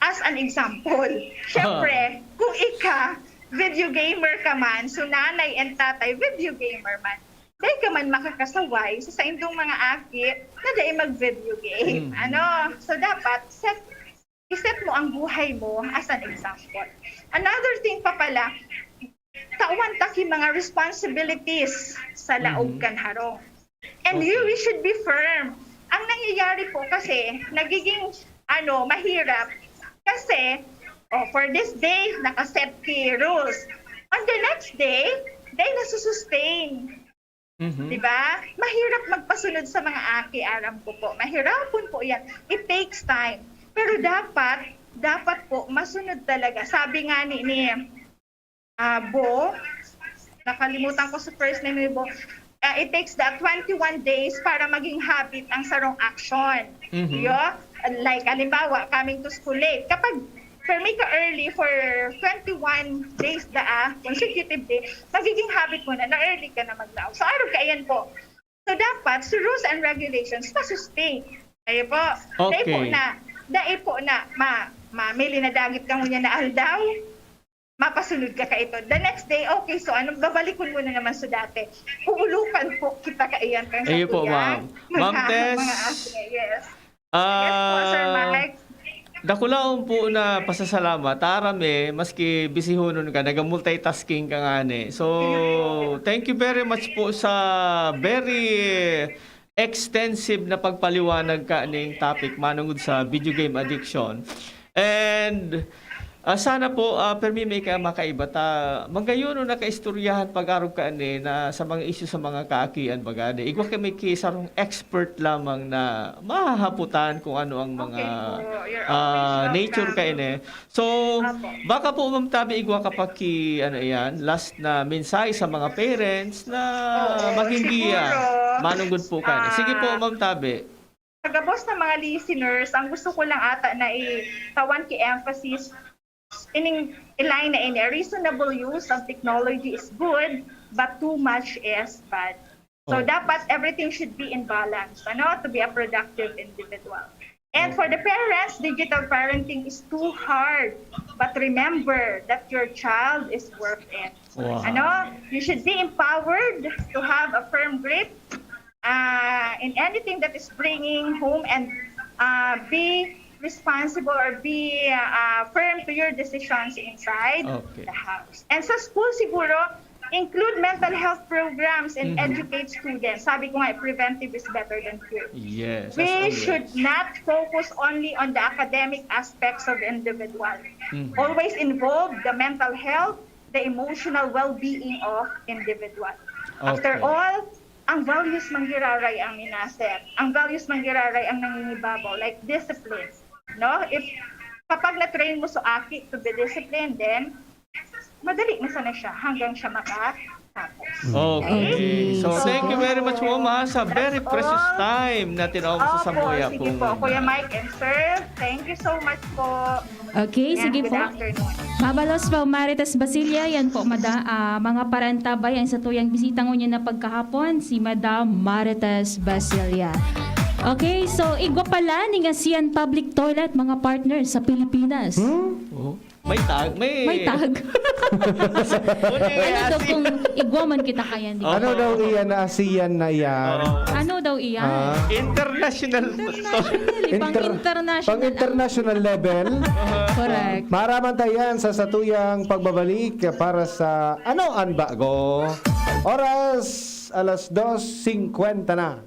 as an example. Siyempre, kung ika, video gamer ka man, so nanay and tatay, video gamer man, dai ka man makakasaway sa saindong mga aki na dai mag-video game. Mm. Ano? So, dapat set, i-set mo ang buhay mo as an example. Another thing pa pala, tawan ta ki mga responsibilities sa laog Mhm. kan harong. And Okay. you, we should be firm. Ang nangyayari po kasi, nagiging, ano, mahirap, Kasi, oh, for this day, nakaset ki rules. On the next day, day nasusustain. Mhm. Di ba? Mahirap magpasunod sa mga aki, aram ko po. Mahirapon po yan. It takes time. Pero dapat, dapat po, masunod talaga. Sabi nga ni, ni ah, Bo, nakalimutan ko sa first name ni Bo. Ah, it takes the twenty-one days para maging habit ang sarong action. Mhm. Yo, like, halimbawa, coming to school late. Kapag permi ka early for twenty-one days da, ah, consecutive day, magiging habit mo na, na early ka na maglaog. So, arog kaiyan po. So, dapat, so rules and regulations, masustain. Ayo po. Dai po Okay. na, dai po na, ma, ma, may linadagit ka ngunyan na aldaw, mapasunod ka kaito. The next day, okay, so ano, babalikon mo na naman sa dati. Huhulukan po kita kaiyan kan Ayun po, satuyang ma'am. Ma'am mga, Tess, mga ate, yes. Yes po, Sir ah, Mike. Dakulaon po na pasasalamat. Aram eh, maski bisihonon ka, naga-multitasking ka ngani. So, Ayun po. thank you very much po sa very extensive na pagpaliwanag kaning topic manungod sa video game addiction. And, ah, sana po, ah, permi may ka-, makaiba ta, magayon o nakaistoryahan pag-arog kaini na sa mga isyu sa mga kaakian baga, di igwa kami ki sarong expert lamang na mahahapotan kung ano ang mga, Okay po. You're always ah, nature welcome. kaini. So, Apo. baka po, Ma'am Tabi, igwa ka pa ki, ano yan, last na mensahe sa mga parents na Oo, maging giya. siguro, Manunggod po ka. Sige po, ah, Ma'am Tabi. Sa gabos na mga listeners, ang gusto ko lang ata na itawan ki emphasis, ining line na ini, "A reasonable use of technology is good, but too much is bad." So, Oh. dapat everything should be in balance, ano, to be a productive individual. And for the parents, digital parenting is too hard. But remember that your child is worth it. Wow. Ano, you should be empowered to have a firm grip, ah, in anything that is bringing home, and, ah, be responsible or be, ah, firm to your decisions inside Okay. the house. And sa school siguro, include mental health programs and Mhm. educate students. Sabi ko nga, preventive is better than cure. Yes, as We always. should not focus only on the academic aspects of individual. Mhm. Always involve the mental health, the emotional well-being of individual. After Okay. all, ang values man giraray ang minaset. Ang values man giraray ang nangingibabaw, like discipline. No? If, kapag na-train mo so aki to be disciplined, then madali na sana siya hanggang siya makatapos. Okay. Okay. So, So, thank you very much, Ma'am, ha, sa very that's precious all. time na tinao mo sa Opo, samuya sige po, po, Kuya muna. Mike and Sir. Thank you so much po. Okay, And sige good po. afternoon. Mabalos po, Marites Basilia. Yan po, mada-, ah, mga parantabay, ang satuyang bisita ngunyan na pagkahapon, si Madam Marites Basilia. Okay, so igwa pala ning ASEAN public toilet, mga partners, sa Pilipinas. Hmm? Oh. May tag, may May tag. Uli, Ano daw ASEAN. kung igwa man kita kayan, di ba? Ano Opo. daw iyan na ASEAN na yan? Oo. Ano daw iyan? Ah. International. International, Inter-, pang-international. pang-international level? Correct. Maraman tayo yan sa satuyang pagbabalik para sa Ano an Bago? Oras, alas dos singkwenta na.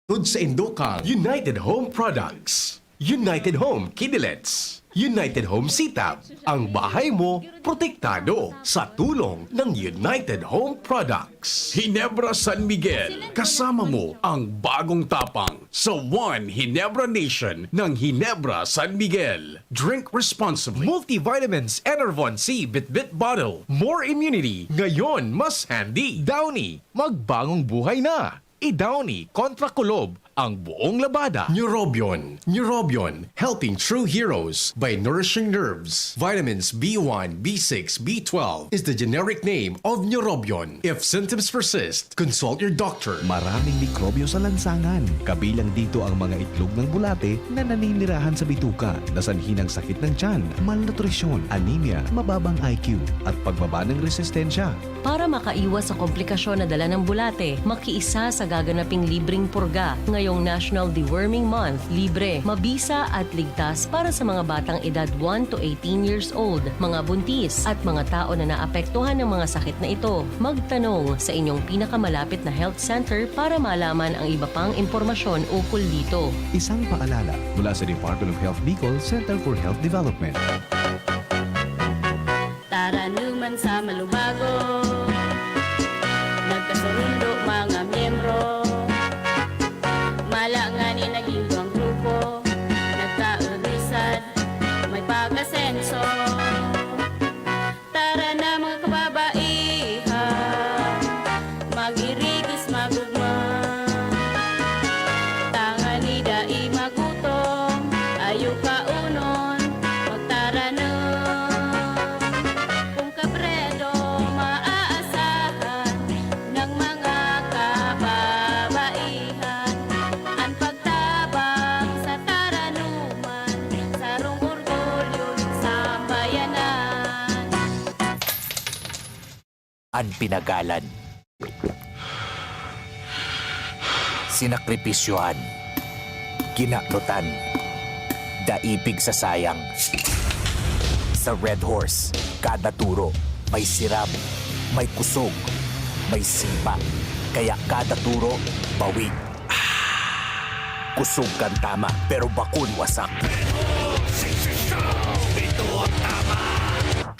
Tud sa indukang United Home Products. United Home Kidilets. United Home Sitab. Ang bahay mo, protektado sa tulong ng United Home Products. Ginebra San Miguel, kasama mo ang bagong tapang sa One Ginebra Nation ng Ginebra San Miguel. Drink responsibly. Multivitamins Enervon C Bitbit Bottle. More immunity, ngayon mas handy. Downy, magbagong buhay na. I-Downy kontra kulob ang buong labada. Neurobion. Neurobion, helping true heroes by nourishing nerves. Vitamins B one, B six, B twelve is the generic name of Neurobion. If symptoms persist, consult your doctor. Maraming mikrobyo sa lansangan. Kabilang dito ang mga itlog ng bulate na naninirahan sa bituka, na sanhi ng sakit ng tiyan, malnutrisyon, anemia, mababang I Q, at pagbaba ng resistensya. Para makaiwas sa komplikasyon na dala ng bulate, makiisa sa gaganaping libreng purga. Ngayon, National Deworming Month, libre, mabisa at ligtas para sa mga batang edad one to eighteen years old, mga buntis, at mga tao na naapektuhan ng mga sakit na ito. Magtanong sa inyong pinakamalapit na health center para malaman ang iba pang impormasyon ukol dito. Isang paalala mula sa Department of Health Bicol Center for Health Development. Taranuman sa malubago, nagkasurundo mga miyembro. Mala ngani naging duwang grupo, nagkaurusan, may pag-asenso. Tara na, mga kababaihan, mag-irigis, mag-ugma. Tanganing dai magutom, ayo kaunon, magtaranom. Kun kabredo maaasahan ng mga kababaihan, an pagtabang sa taranuman, sarong orgulyo nin sambayanan. An pinagalan, sinakripisyohan, kinaknotan, dai pigsasayang. Sa Red Horse, kada turo may sirab, may kusog, may sipa. Kaya kada turo, bawi. Kusog kan tama, pero bakong wasak.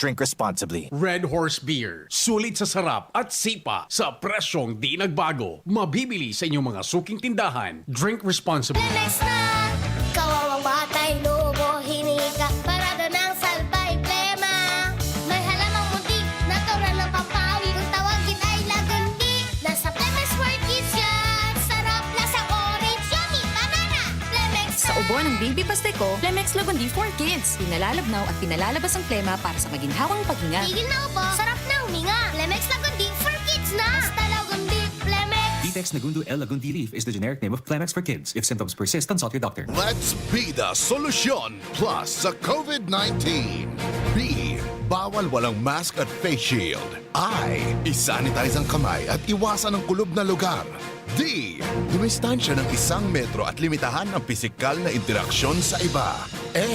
Drink responsibly. Red Horse Beer. Sulit sa sarap at sipa sa presyong di nagbago. Mabibili sa inyong mga suking tindahan. Drink responsibly. Lemex na! Kawawang batay, lobo, hinika. Parada ng salbay, plema. May halamang munti, natural ng pampawi. Kung tawagin ay lagundi. Nasa Flemex for Kids yan. Sarap, lasang orange, yummy, banana. Flemex Sa na! ubo ng baby paste ko, Flemex Lagundi for Kids. Pinalalabnaw at pinalalabas ang plema para sa maginhawang paghinga. Tigil na ubo, sarap na huminga. Flemex Lagundi for Kids na! Basta Lagundi, Flemex! Vitex Nagundu L Lagundi Leaf is the generic name of Flemex for Kids. If symptoms persist, consult your doctor. Let's be the solution plus sa COVID nineteen. B, bawal walang mask at face shield. I, isanitize ang kamay at iwasan ang kulob na lugar. D, dumistansya ng isang metro at limitahan ang pisikal na interaksyon sa iba. A,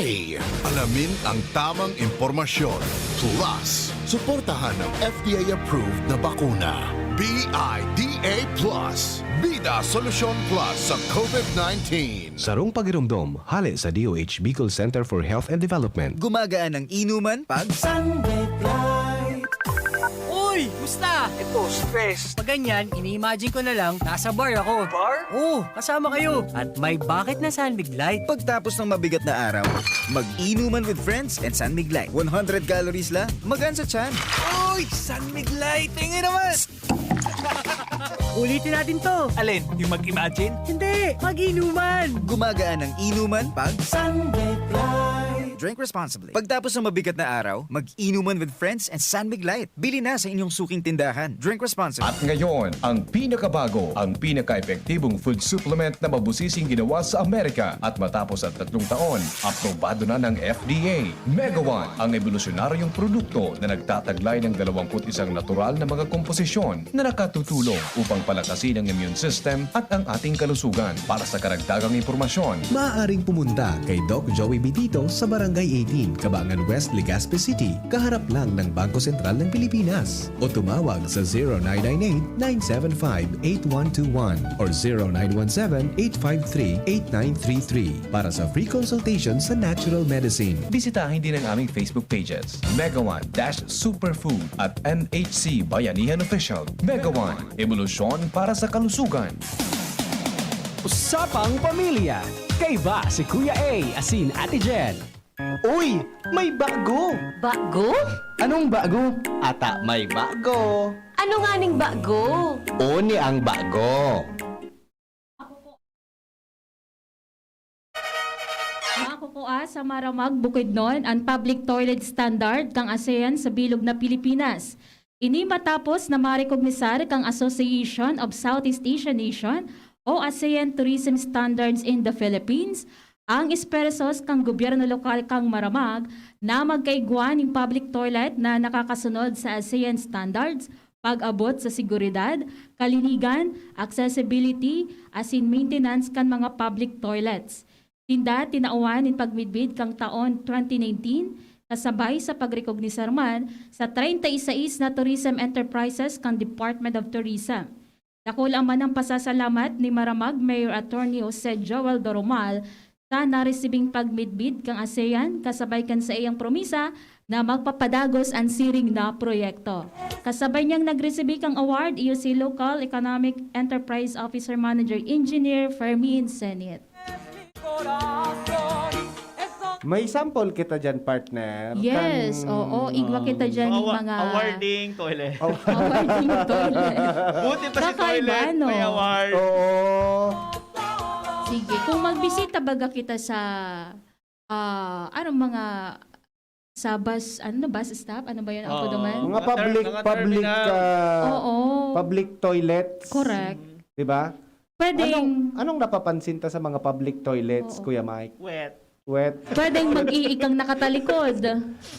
alamin ang tamang impormasyon. Plus, suportahan ang F D A-approved na bakuna. B I D A plus. Bida Solusyon Plus sa COVID nineteen. Sarong pagiromdom, hale sa D O H Bicol Center for Health and Development. Gumagaan ang inuman pag Sunlight. Uy! Musta? Ito, stress. Pag ganyan, ini-imagine ko na lang, nasa bar ako. Bar? Oo, kasama kayo. At may bakit na San Mig Light. Pagtapos ng mabigat na araw, mag-inuman with friends and San Mig Light. One hundred calories lang, magaan sa tiyan. Uy! San Mig Light! Tingin naman! Ulitin natin to. Alin? Yung mag-imagine? Hindi, mag-inuman. Gumagaan ang inuman pag Sunlight. Drink responsibly. Pagtapos ng mabigat na araw, mag-inuman with friends and San Mig Light. Bili na sa inyong suking tindahan. Drink responsibly. At ngayon, ang pinakabago, ang pinaka-epektibong food supplement na mabusising ginawa sa Amerika. At matapos ang tatlong taon, aprobado na ng F D A. Mega One, ang ebolusyonaryong produkto na nagtataglay ng dalawampu't isang natural na mga komposisyon na nakatutulong upang palakasin ang immune system at ang ating kalusugan. Para sa karagdagang impormasyon, maaaring pumunta kay Doc Joey Bitito sa Barangay eighteen, Cabangan West, Legazpi City, kaharap lang ng Bangko Sentral ng Pilipinas. O tumawag sa zero nine nine eight, nine seven five, eight one two one or zero nine one seven, eight five three, eight nine three three para sa free consultation sa natural medicine. Bisitahin din ang aming Facebook pages, Mega One dash Superfood at M H C Bayanihan Official. Mega One, ebolusyon para sa kalusugan. Usapang Pamilya. Kaiba si Kuya A asin Ate Jen. Uy! May bago! Bago? Anong bago? Ata may bago! Ano nganing bago? Oni ang bago! Makukua sa Maramag, Bukidnon, an public toilet standard kan ASEAN sa bilog na Pilipinas. Ini matapos na marekognisar kan Association of Southeast Asian Nation o ASEAN Tourism Standards in the Philippines an esfuerzos kan gobyerno lokal kan Maramag na magkaigwa nin public toilet na nakakasunod sa ASEAN standards pag-abot sa seguridad, kalinigan, accessibility, asin maintenance kan mga public toilets. Sinda tinawan nin pagmidbid kan taon twenty nineteen, kasabay sa pagrekognisar man sa treinta y seis na tourism enterprises kan Department of Tourism. Dakula man ang pasasalamat ni Maramag Mayor Attorney Jose Joel Doromal sa naresibing pagmidbid kan ASEAN, kasabay kan saiyang promisa na magpapadagos an siring na proyekto. Kasabay niyang nagresibi kan award, iyo si Local Economic Enterprise Officer Manager Engineer Fermin Senit. May sample kita dyan, partner. Yes, Kan- oo. Igwa kita dyan Mga yung awa- mga awarding toilet. Oh, awarding toilet. Buti pa si Kakaiba, toilet, no? May award. Oo. Sige, kung magbisita baga kita sa ah anong mga sa bus, ano, bus stop? Ano ba yun? Ang Oo. kuduman? Mga Mga ter- public, mga public, terminal. ah, Oo. public toilets. Correct. Di ba? Pwedeng, Anong, anong napapansin ta sa mga public toilets, Oo. Kuya Mike? Wet. Wet. pwedeng mag-iikang nakatalikod.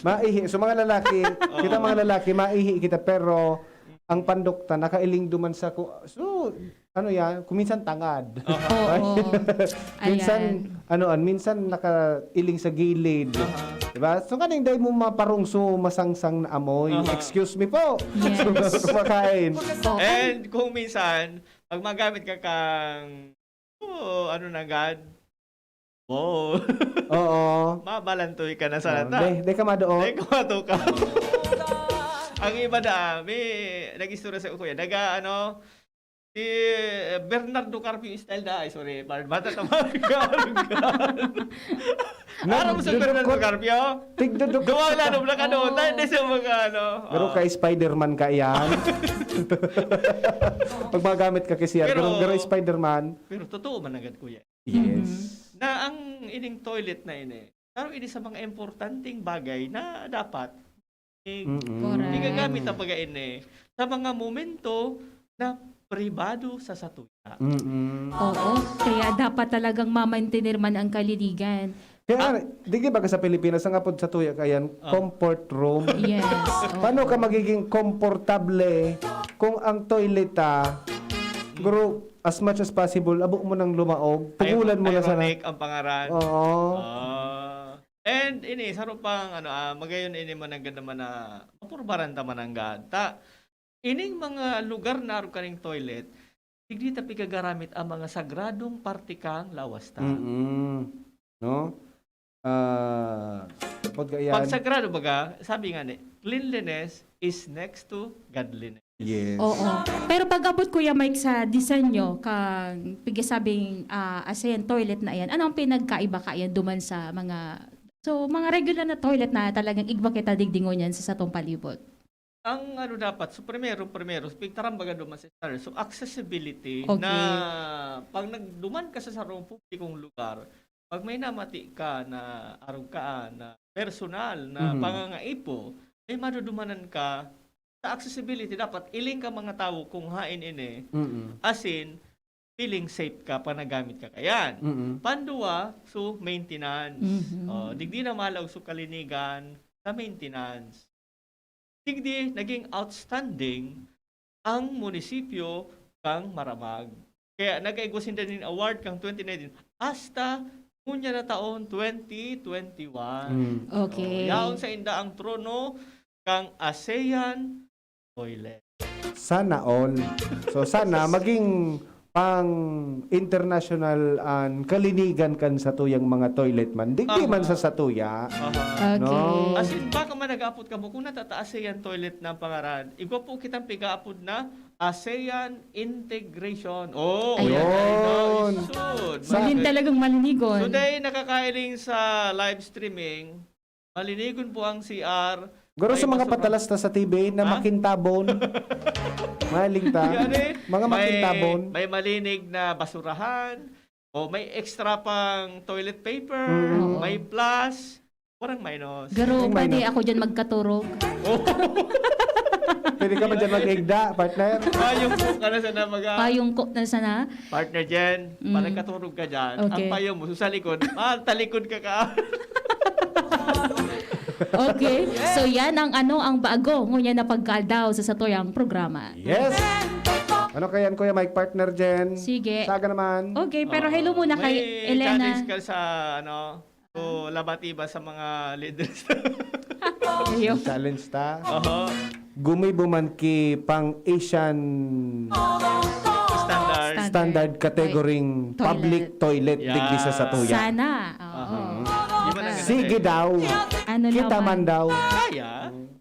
Maihi. So mga lalaki, kita mga lalaki, maihi kita, pero ang pandukta, nakailing duman sa ku- So, ano yan? Kuminsan tangad. Oo. Minsan, Ayan. ano, an, minsan nakailing sa gilid. Diba? So, kaning day mo maparungso, masangsang na amoy. Aha. Excuse me po. Yes. Kumakain. Oo. And kung minsan, pag magamit ka kang, oh, ano na gad? Wow. Oo. Mabalantoy ka na sa Ah, lata. Day, day ka madoon. Day ka matuka. Ang iba na, may nag-istorya sa kuya. Naga, ano, si Bernardo Carpio style na. Ay, sorry. Par- Bata tamang. Nag- Aram mo sa Bernardo dudukot. Carpio? Tigdudukot Duwag ka. na, nung nakano. Oo. Tayo din sa mga, ano. Pero ah, kay Spider-Man ka yan. Pag magamit ka kay C R, Pero- pero, pero Spider-Man. Pero totoo man agad, kuya. Yes. Na ang ining toilet na ini, pero ini sa mga importanteng bagay na dapat eh, Mm-mm. Correct. Igagamit ang pag-aini sa mga momento na pribado sa satuya. Mm-mm. Oo. Kaya dapat talagang mamantener man ang kalinigan. Kaya, di ba sa Pilipinas, ang apod sa tuya kayan, Ah. comfort room. Yes. Oo. Paano ka magiging komportable kung ang toilet ah, guro, as much as possible, abo mo nang lumaog, pugulan mo na sana. Ironic ang pangaran. Oo. Ah. And ini, saro pang ano, ah, magayon ini man ang ganda man na mapurbaran ta man ang gad. Ta, ining mga lugar na arog kaning toilet, digdi ta pigagaramit ang mga sagradong parte kang lawas ta. Mm-mm. No? Ah, pag ayan. Pag sagrado baga, sabi nga ni, cleanliness is next to godliness. Yes. Oo. Pero pag abot, Kuya Mike, sa disenyo kang pigasabing ah, ASEAN toilet na yan, ano ang pinagkaiba kaya duman sa mga, so, mga regular na toilet na talagang igwa kita digdi ngunyan sa satong palibot? Ang ano dapat, so primero, primero, pigtaram baga duman sa standard. So accessibility Okay. na pag nagduman ka sa sarong publikong lugar, pag may namati ka na arog ka na personal na Mhm. pangangaipo, ay madudumanan ka sa accessibility. Dapat iling ka mga tawo kung hain ini, Mm-mm. as in, feeling safe ka pag nagamit ka kayan. Mm-mm. Pandua, so maintenance. Mhm. Oh, digdi na malaog so kalinigan sa maintenance. Digdi naging outstanding ang munisipyo kang Maramag. Kaya nagkaigwa sinda nin award kang twenty nineteen hasta ngunyan na taon twenty twenty-one. Mm. Okay. Oh, yaon sa inda ang trono kang ASEAN Toilet. Sana all. So sana maging pang international an kalinigan kan satuyang mga toilet man. Digdi Aha. man sa satuya. Aha. Okay. No? As in, baka man nag-aapod ka mo, kung nata-, ta ASEAN toilet na ang pangaran, igwa po kitang piga-apod na ASEAN integration. Oh, Ayun. yan, ay, Yun. no, isud. Sa- Malin talagang malinigon. So, dahil nakakailing sa live streaming, malinigon po ang C R. Garo sa May mga basura. patalas ta sa T V na Ha? makintabon. Maling ta. Yan eh. Mga May, makintabon. may malinig na basurahan. O may extra pang toilet paper. Mm. May plus. Walang minus. Garo, Ay, pwede minus. ako dyan magkaturog. Pwede ka man dyan mag-igda, partner. Payong po ka na sana mag- Payong ko na sana. Partner Jen, Mm. pag nagkaturog ka dyan, Okay. ang payong mo, sa likod, ah, talikod ka ka. Okay. So yan ang ano, ang bago ngunyan na pagkaaldaw sa satuyang programa. Yes. Ano kayan, Kuya Mike, partner Jen? Sige. Saga naman. Okay, pero hello muna kay May Elena. challenge ka sa ano, so labatiba sa mga leaders. Ayun. Challenge ta. Oho. Gumibo man ki pang Asian Standard. standard category Toilet. public toilet digdi sa satuya. Sana. Oo. Aha. Di ba naganda Sige eh? daw. Ano Kita naman? man daw. Kaya?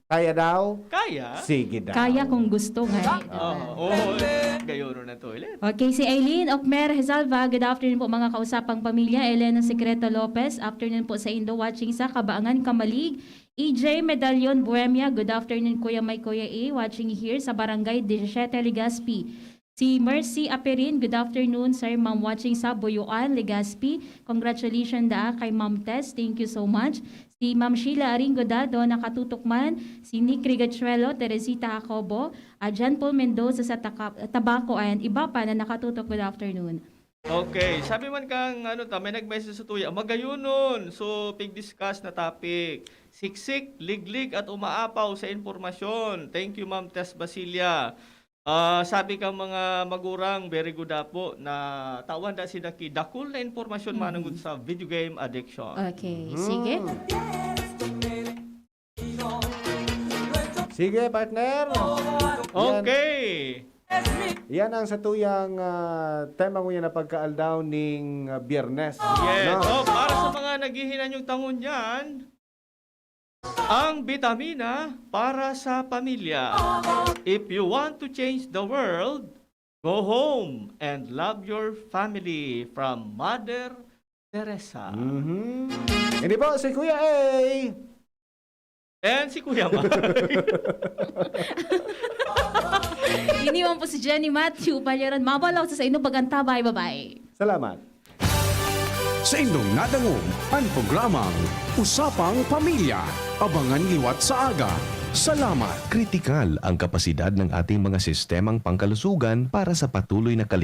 Kaya daw. Kaya? Sige daw. Kaya kung gusto nga. Eh, di ba? Oo. Oh, gayon na toilet. Okay, si Aileen Okmer Hesalva, good afternoon po mga kausapang pamilya. Elena Secreto Lopez, afternoon po sa Indo, watching sa Kabaangan, Camalig. E J Medallion Buemia, good afternoon Kuya May, Kuya A, watching here sa Barangay disisiete, Legazpi. Si Mercy Aperin, good afternoon Sir, Ma'am, watching sa Buyuan, Legazpi. Congratulations daa kay Ma'am Tess, thank you so much. Si Ma'am Sheila Aringo Dado, nakatutok man. Si Nick Rigachuelo, Teresita Jacobo, ah, John Paul Mendoza sa Taka- Tabaco, and iba pa na nakatutok, good afternoon. Okay, sabi man kang ano ta, may nag-message sa tuya, magayunon. So, pig-discuss na topic. Siksik, liglig at umaapaw sa impormasyon. Thank you, Ma'am Tess Basilia. Ah, sabi kang mga magurang, very good apo, na tawan da sinda ki dakul na impormasyon manungod sa video game addiction. Okay, sige. Sige, partner. Okay. Yan ang satuyang ah, tema ngunyan na pagkaaldaw ning ah, Biyernes. Yes. No? So, para sa mga naghihinanyog tangon dyan, ang bitamina para sa pamilya. If you want to change the world, go home and love your family, from Mother Teresa. Mhm. Ini po si Kuya A. And si Kuya Ma. Ini man po si Jenny Matthew Palyaran. Mabalaw sa, sa inyo pag-antabay. Bye-bye. Salamat. Sa indong nadangog an programang Usapang Pamilya. Abangan liwat sa aga. Salamat. Kritikal ang kapasidad ng ating mga sistemang pangkalusugan para sa patuloy na